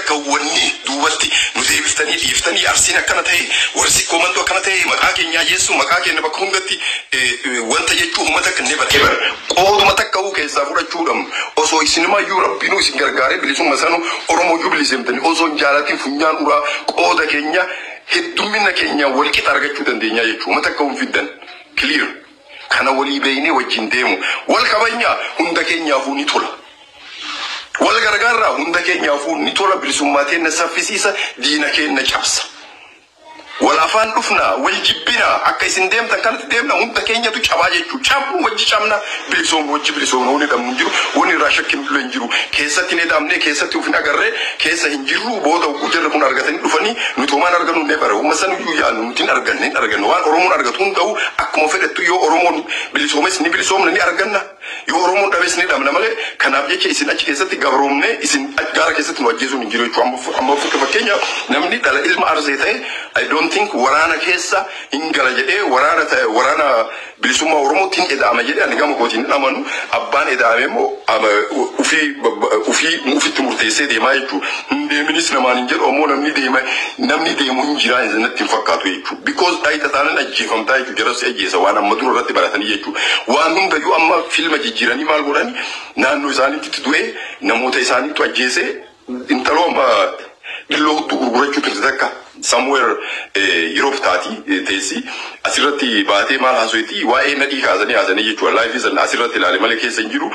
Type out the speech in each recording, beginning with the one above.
Takka wanni duubatti nu deebiftanii dhiiftanii, Arsiin akkana ta'e, warri Sikkoo Mandoo akkana ta'e, maqaa keenya ajjeessu, maqaa keenya bakka hundatti wanta jechuu uummata akka never ever qooduma takka uu keessaa fudhachuudhaan, osoo isinumayyuu Rabbiinuu isin gargaaree bilisumma sanu Oromooyyuu biliseemtanii, osoo hin jaalatin funyaan uraa qooda keenya heddummina keenya wal qixa argachuu dandeenya jechuudha. Uummata akka hin fiddan clear kana walii beeynee wajjin deemu, wal kabajnaa, hunda keenyaafuu ni tola. Wal gargaarraa, hunda keenyaafuu ni tola. Bilisummaa keenya saffisiisa, diina keenya cabsa. Wal afaan dhufnaa, wal jibbinaa, akka isin deemtan kanatti deemna, hunda keenyatu cabaa jechuudha. Cabnu wajji cabna, bilisoomnu wajji bilisoomna. Wanni dhabnu hin jiru, wanni irraa shakkinu illee hin jiru. Keessatti ni dhabnee, keessatti uf hin agarree, keessa hin jirru. Booda hogguu jarri kun argatanii dhufanii, nuti homaan argannu hin bare. Umma san iyyuu yaadnu nuti hin arganne, hin argannu. Waan Oromoon argatu hunda'u akkuma fedhettu, yoo Oromoon bilisoomes ni bilisoomna, ni arganna. Yoo Oromoon dhabes ni dhabna malee, kanaaf jecha isin achi keessatti gabroomnee, isin gaara keessatti nu ajjeesuun hin jiru jechuudha. Amma fakkeenyaaf namni dhala ilma Arsee ta'e, I don't think waraana keessa hin gala jedhee, waraana ta'e, waraana bilisummaa Oromootti hin eda'ama jedhee ani gama kootiin hin amanu. Abbaan eda'ame immoo ufii ufii ufitti murteessee deemaa jechuudha. Hin deeminis namaan hin jedhu, ammoo namni deema, namni deemu hin jiraa natti hin fakkaatu jechuudha. Because dhaayita taanaan ajjeefamtaa jechuudha. Jara si ajjeesa, waan amma dura irratti baratanii jechuudha. Waan hundayyuu amma filma jijjiiranii maal godhani, naannoo isaaniitti du'ee, namoota isaaniitu ajjeesee. Intaloo amma dhilloo hudduu gurgurachuu turte takka somewhere Europe taati teessi, asirratti baatee maal haasofti, waa'ee nadhii kaasanii haasanii jechuudha. Live sana asirratti ilaale malee keessa hin jiru.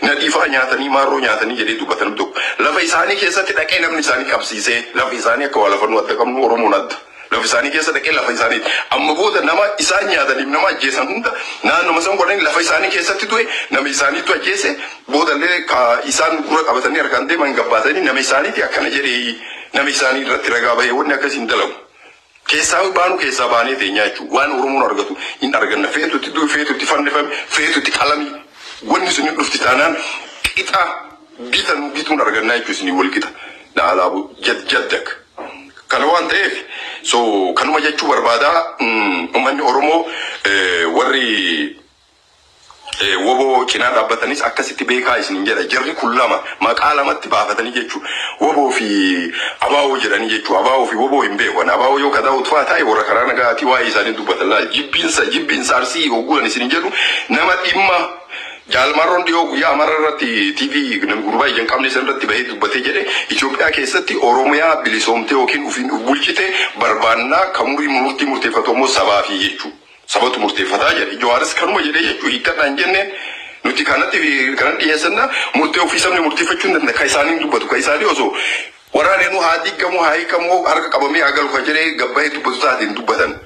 Nadhii fa'aa nyaatanii, maarroo nyaatanii jedhee dubbatan tokko. Lafa isaanii keessatti dhaqee namni isaanii qabsiisee, lafa isaanii akka waa lafa nu adda qabnu Oromoon adda. Lafa isaanii keessa dhaqee, lafa isaanii amma booda nama isaan nyaataniif nama ajjeesan hunda naannoma san godhanii, lafa isaanii keessatti du'e, nama isaaniitu ajjeese. Boodallee ka isaan gurra qabatanii harkaan deeman gabbaatanii, nama isaaniiti akkana jedhee, nama isaanii irratti ragaa bahee, wanni akkasii hin dalagu. Keessaa baanu, keessaa baanee teenyaa jechuudha. Waan Oromoon argatu hin arganna. Feetutti du'e, feetutti fannifame, feetutti qalami. Wanni sun hin dhufti taanaan qixa bitan bituun argannaa jechuudha, isinii wal qixa. Dhaalaabu jaddak. Kana waan ta'eef, so kanuma jechuu barbaadaa. Uummanni Oromoo warri WBO cinaa dhaabbatanis akkasitti beekaa isinin jedha. Jarri kun lama maqaa lamatti baafatanii jechuudha. WBO fi ABO jedhanii jechuudha. ABO fi WBO hin beekan. ABO yoo kataa utfaa ta'e, warra karaa nagaatii waa'ee isaanii dubbatan laal. Jibbiinsa jibbiinsa Arsii hogguun isinin jedhu, nama dhimma Jaalmarroon dhiyoo guyyaa Amara irratti TV namni gurbaa ija hin qabne san irratti bahee dubbatee jedhe, Itoophiyaa keessatti Oromiyaa bilisoomtee yookiin ofiin of bulchite barbaannaa, kan murii murtii murteeffatu ammoo sabaa fi jechuudha. Sabatu murteeffataa jedhe. Jawaaris kanuma jedhee jechuu hiikkadhaan jenneen, nuti kanatti kanan dhiyeessanna, murtee ofii sabni murteeffachuu hin danda'a. Ka isaaniin dubbatu, ka isaanii osoo waraaneenuu haa diigamu, haa hiikamu, harka qabamee haa galu ka jedhee gabbayee dubbatu taateen dubbatan.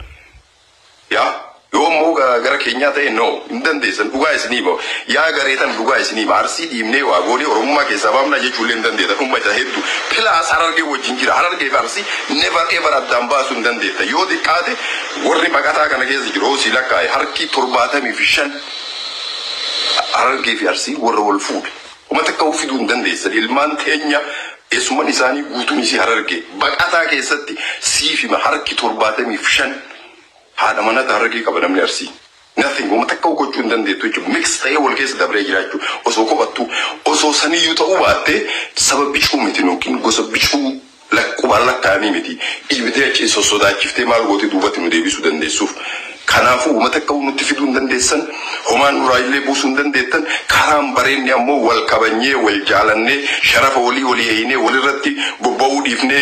Yaa yoo immoo gara keenyaa ta'e, no, hin dandeessan. Dhugaa isinii ba'a. Yaa gareetan, dhugaa isinii ba'a. Arsii dhiibnee waa goonee Oromummaa keessaa baafnaa jechuullee hin dandeessan. Uummata hedduu plus Harargee wajjin jira. Harargee fi Arsii never ever addaan baasuu hin dandeetta. Yoo xiqqaate warri baqataa kana keessa jiru si lakkaa'e, harki 75 Harargee fi Arsii warra wal fuudhe. Uummata akka fiduu hin dandeessan. Ilmaan teenya eessummaan isaanii guutuun isii Harargee. Baqataa keessatti siif hima, harki 75 haadha manata Harargee qaba namni Arsii. Nothing, uummata akka gochuu hin dandeettu jechuudha. Mix ta'ee wal keessa dabree jiraachuu osoo kophattu, osoo saniyyuu ta'uu baattee, saba bicuu miti yookiin gosa bicuu qubaan lakkaa'anii miti. Dhiibdee achi sossodaachiftee maal gootee duubatti nu deebisuu dandeessuuf. Kanaafuu uummata akka nutti fiduu hin dandeessan, homaan nurraa illee buusuu hin dandeettan. Karaan bareenni ammoo wal kabanyee, wal jaalannee, sharafa walii walii eeyinee, walirratti bobba'uu dhiifnee,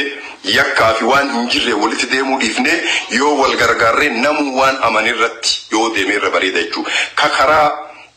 yakkaa fi waan hin jirre walitti deemuu dhiifnee, yoo wal gargaarree, namuu waan amanirratti yoo deemee irra bareeda jechuudha. Ka karaa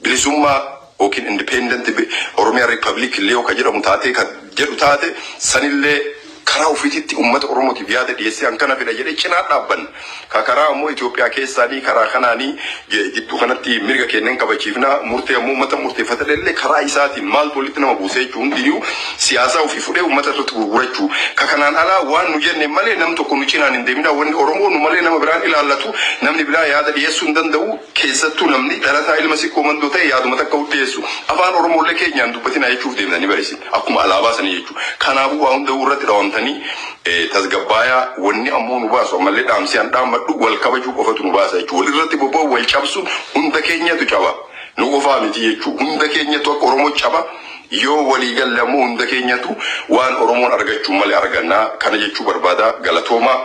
bilisummaa yookiin independent Oromiyaa Republic illee yoo ka jedhamu taate, ka jedhu taate sanillee, karaa ofiititti uummata Oromootiif yaada dhiyeessee an kana fedha jedhee cinaa dhaabbanna. Ka karaa ammoo Itoophiyaa keessaanii karaa kanaanii jidduu kanatti mirga kenneen kabachiifna, murtee ammoo uummata murteeffata illee karaa isaatiin maaltu walitti nama buusee jechuun, hundiyyuu siyaasaa ofii fudhee uummata irratti gurgurachuu. Ka kanaan alaa waan nu jenne malee nam tokko nu cinaan hin deemina. Wanni Oromoo nu malee nama biraan ilaallatu, namni biraa yaada dhiyeessuu hin danda'u. Keessattuu namni dhalataa ilma Sikkoo Mandoo ta'e yaaduma takka dhiyeessu. Afaan Oromoolee keenyaan dubbatina jechuuf deemtanii bareessin akkuma alaabaa sanii jechuudha. Kanaafuu waa hunda irratti dhawamtanii tasgabbaayaa. Wanni ammoo nu baasu, ammallee dhaamsi an dhaammadhu, wal kabajuu qofatu nu baasa jechuudha. Walirratti bobba'u, wal cabsuun hunda keenyatu caba. Nu qofaa miti jechuudha. Hunda keenyatu akka Oromoo caba. Yoo walii galle ammoo hunda keenyatu waan Oromoon argachuu malee argannaa kana jechuu barbaada. Galatoomaa.